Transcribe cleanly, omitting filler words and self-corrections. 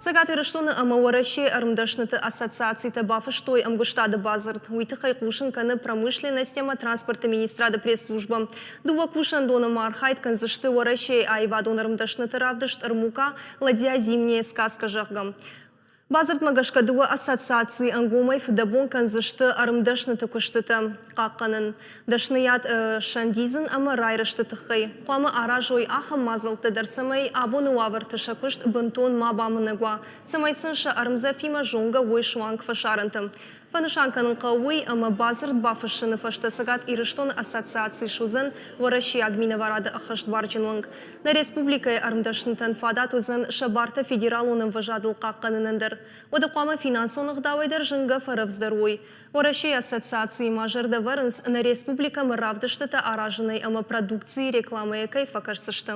Цӕгат Ирыстоны ӕмӕ Уӕрӕсейы ӕрмдӕсныты ассоциацитӕ бафыстой ӕмгуыстады бадзырд. Уый тыххӕй хъусын кӕны промышленность ӕмӕ транспорты министрады пресс-службӕ. Дыууӕ кусӕндоны ма архайд кӕндзысты Уӕрӕсейы аивадон ӕрмдӕсныты равдыст Ӕрмука «Ладья зимняя сказка», зӕгъгӕ. Бадзырдмӕ гӕсгӕ дыууӕ ассоциацийы ӕнгомӕй фыдӕбон кӕндзысты ӕрмдӕсныты куыстытӕ хъахъхъӕнын, дӕсныйад сӕндидзын ӕмӕ райрӕзты тыххӕй. Хъуамӕ аразой ахӕм мадзӕлттӕ дӕр, цӕмӕй абоны уавӕрты сӕ куыст бынтон ма бамынӕг уа, цӕмӕй сын сӕ ӕрмдзӕфимӕ зонгӕ уой суанг фӕсарӕнты. Фӕнысан кӕнын хъӕуы уый, ӕмӕ бадзырд бафыссыны фӕстӕ Цӕгат Ирыстоны ассоциаци суыдзӕн уӕрӕсейаг минӕварады ӕххӕстбарджын уӕнг. Нӕ республикӕйы ӕрмдӕснытӕн фадат уыдзӕн сӕ бартӕ федералон ӕмвӕзадыл хъахъхъӕнынӕн дӕр. Уӕдӕ хъуамӕ финансон ӕгъдауӕй дӕр зынгӕ фӕрӕвдздӕр уой. Уӕрӕсейы ассоциацийы ма зӕрдӕ вӕрынц, нӕ республикӕмӕ равдыстытӕ аразынӕй ӕмӕ продукцийы рекламӕйӕ кӕй фӕкӕсдзысты.